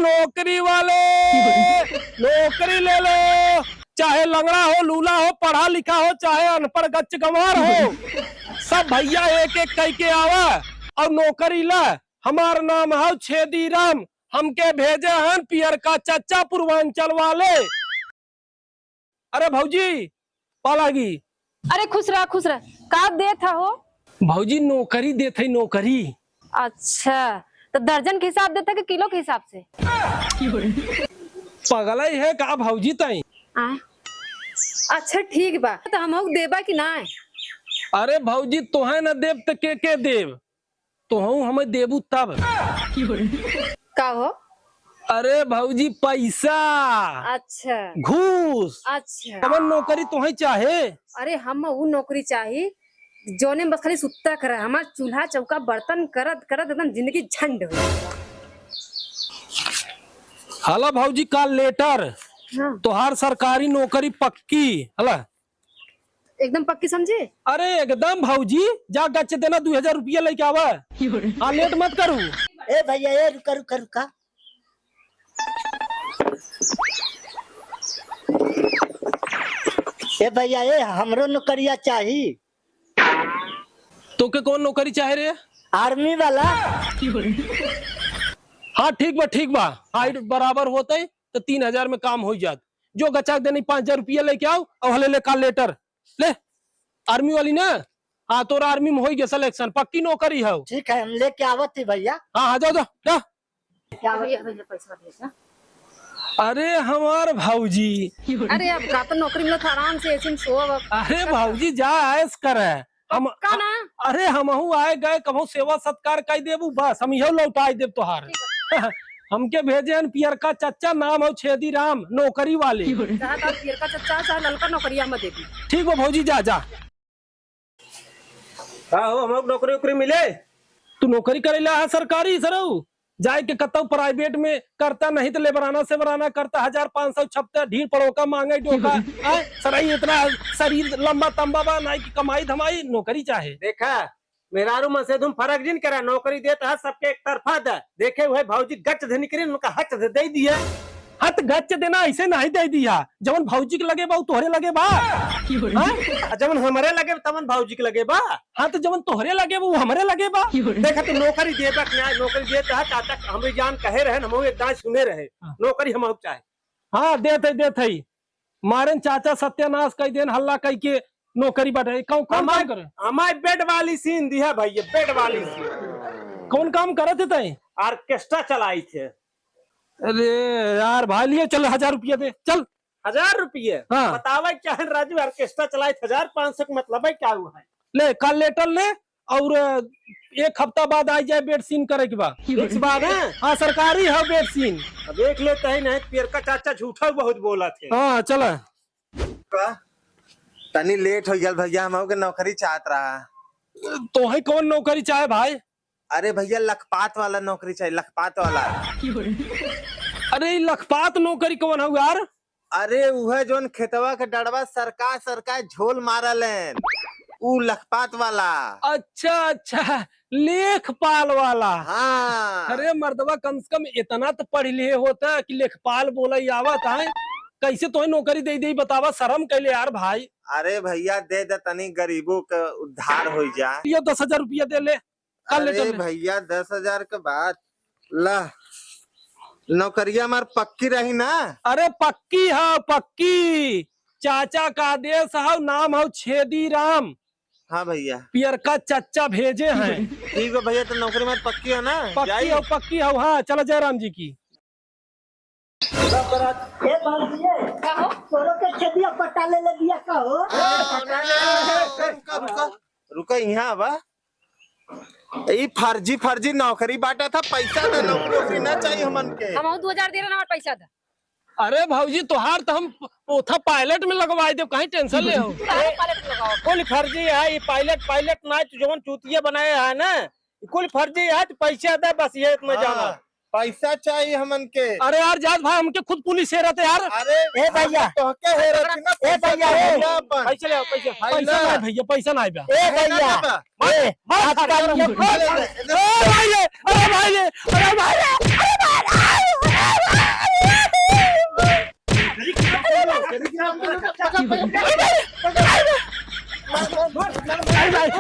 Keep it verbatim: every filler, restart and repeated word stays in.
नौकरी वाले, नौकरी ले लो, चाहे लंगड़ा हो, लूला हो, पढ़ा लिखा हो, चाहे अनपढ़ गच्च गंवार हो, सब भइया एक एक कइके आवा अउर नौकरी ला। हमार नाम हौ छेदी राम, हमके भेजे हन पियरका चच्चा पूर्वांचल वाले। अरे भौजी, पालागी। अरे खुश रह, खुश रह। का देत ह हो? भौजी, नौकरी देत है, नौकरी। अच्छा, तो दर्जन के हिसाब देत ह कि किलो के हिसाब से? पगलई है का भौजी तई? आय। अच्छा ठीक बा, तो हमहू देबा कि नाय? अरे भौजी, तोहे न देब त के के देब? तोहू हमें देबू तब। का हो? अरे भौजी, पैसा। अच्छा। घूस। अच्छा। कवन नौकरी तोहे चाहे? अरे हम ऊ नौकरी चाही जौने में बस खाली सुत्ता करे, हमार चूल्हा चौका बर्तन करत करत एकदम जिंदगी झंड हो। हला भौजी, का लेटर? हाँ। तोहार सरकारी नौकरी पक्की हला। एकदम पक्की समझे? अरे एकदम भौजी, जा गच्च देना, दू हजार रुपया लेके आवा। हाँ, लेट मत करू। ए भैया, ए रुका, रुका, रुका। ए भैया, ए हमरो नौकरिया चाही। तोके कौन नौकरी चाहे रे? आर्मी वाला। हाँ, ठीक बा, ठीक बा। हाइट बराबर होतई, तो तीन हजार में काम हो जात। जो गच्चा देनी, पाँच हजार रुपया लेके आओ और हले ले का लेटर ले। आर्मी वाली ना, हाँ, तोरा आर्मी में होई गया सिलेक्शन, पक्की नौकरी है। ठीक है, हम लेके आवत ही भैया। हाँ, हाँ, जाओ, जाओ, जा। क्या भैया, भैया, पैसा भेजा। अरे हमार भौजी। अरे अब का तो नौकरी मिलत, आराम से एसी में सोवब। अरे भौजी, जा, ऐश करे। हम पक्का ना? अरे हमहू आए गए, कभू सेवा सत्कार कई देबू, बस हम इहो लौटाई देब तोहार। ठीक बा। हमके भेजे हन पियरका चच्चा, नाम हौ छेदी राम, नौकरी वाले। चाहे तो पियरका चच्चा, चाहे ललका नौकरिया में दे दी। ठीक बा भौजी, जा, जा। का हो, हमहू नौकरी उकरी मिले? तू नौकरी करेला है सरकारी सरऊ? जाए के कतौ प्राइवेट में करता, नहीं तो लेबराना सेबराना करता, हजार पाँच सौ छपता, ढीर पड़ोका मांगे डोका। आय, सरई इतना शरीर लंबा तंबा बा, नाई कि कमाई धमाई, नौकरी चाहे। देखा, मेहरारू मन से तुम फर्क जिन करा, नौकरी देत ह सबके एक तरफा द। देखे हुए भौजी गच धे निकरी, उनका हच धे दे दिया। हत गच देना ऐसे नहीं दे दिया, जवन भौजी के लगे बा, उ तोहरे लगे बा। हाँ? आ जवन हमरे लगे बा, तवन भौजी के लगे बा। हाँ, तो जवन तोहरे लगे बा, उ हमरे लगे बा। देखा, तो नौकरी देबा कि ना, नौकरी देत ह, चाचा हमरे जान कहे रहे, हमहू एक दाई सुने रहे, हाँ। नौकरी हमहू चाहे। हाँ, देत है, देत है। मारेन चाचा सत्यानाश कई देन, हल्ला कई के नौकरी बाटे। कौन, कौन काम हमार, करे? हमार बेड वाली सीन दिया भैया, बेड वाली सीन। कौन काम करत है तय? ऑर्केस्ट्रा चलाई थे। अरे यार भाई, लिए चल, हजार रुपया दे, चल। हजार रुपये? हाँ। बतावे चाहे राजू, ऑर्केस्ट्रा चलाई थे, हजार पाँच सौ के मतलब है क्या हुआ है? ले, कल लेटर ले, और एक हफ्ता बाद आई जाए, बेड सीन करे के बा। फिक्स बात है? हाँ, सरकारी है बेड सीन। अब देख लेते हैं, नहीं पियरका चाचा झूठा बहुत बोला थे। हाँ, चला। का? तनी लेट हो गया भैया, हम के नौकरी चाहत रहा। तोहे कौन नौकरी चाहे भाई? अरे भैया, लखपात वाला नौकरी चाहे, लखपात वाला। अरे, ई लखपात नौकरी कौन हौ यार? अरे उहे जौन खेतवा के डड़वा सरका सरका झोल मारल हैं, ऊ लखपात वाला। अच्छा, अच्छा, लेखपाल वाला। हाँ। अरे मर्दवा, कम से कम इतना तो पढ़ लिहे होता कि लेखपाल बोला ही आवत है। कैसे तोहे नौकरी दे दे बतावा, शर्म कैले यार भाई। अरे भैया, दे दे, तनी गरीबों के उद्धार हो जा। ये दस हजार रुपया दे ले। कल अरे लेटर ले। भैया, दस हजार के बात। ला, नौकरिया हमार पक्की रही ना? अरे पक्की है, पक्की। चाचा का आदेश है, नाम है छेदी राम। हाँ भैया। पियरका चच्चा भेजे हैं। ठीक बा भैया, तो नौकरी हमार पक्की है ना? पक्की जाई? है, पक्की है। हाँ, चला जयराम जी की। ए भौजी, ए, का हो? तोरो के छेदिया पटा ले ले बिया का हो? रुका, रुका, रुका, रुका, यहाँ बा। ई फर्जी, फर्जी नौकरी बाटा था, पैसा ना, नौकरी वोकरी ना चाहिए हमन के। हमहू दो हजार दे रहे ना, हमार पैसा दा। अरे भौजी, तोहार तो हम पोथा पायलट में लगवाई देब, कहीं टेंशन ले हो। तू काहे पायलट में लगाओ? कुल फर्जी है, ई पायलट, पायलट ना, तू जवन चूतिया बनाए है ना, ई कुल फर्जी है, तू पैसा दे, बस ये इतना हाँ। जाना। पैसा चाहिए हमन के। अरे यार जात भाई, हमके खुद पुलिस हेरत है यार। अरे ए भैया। हम तोहके हेरत ना, ए पैसा भैया, ए। चाहिए ना अपन। पैसा ले आओ, पैसा। भाई पैसा ना। ना भैया, पैसा ना बा। ए भैया। ना बा। ए, मार, मार, मार, मार। ए भाई रे, अरे भाई रे, अरे भाई रे, अरे भाई रे, अरे भाई रे। अरे भाई,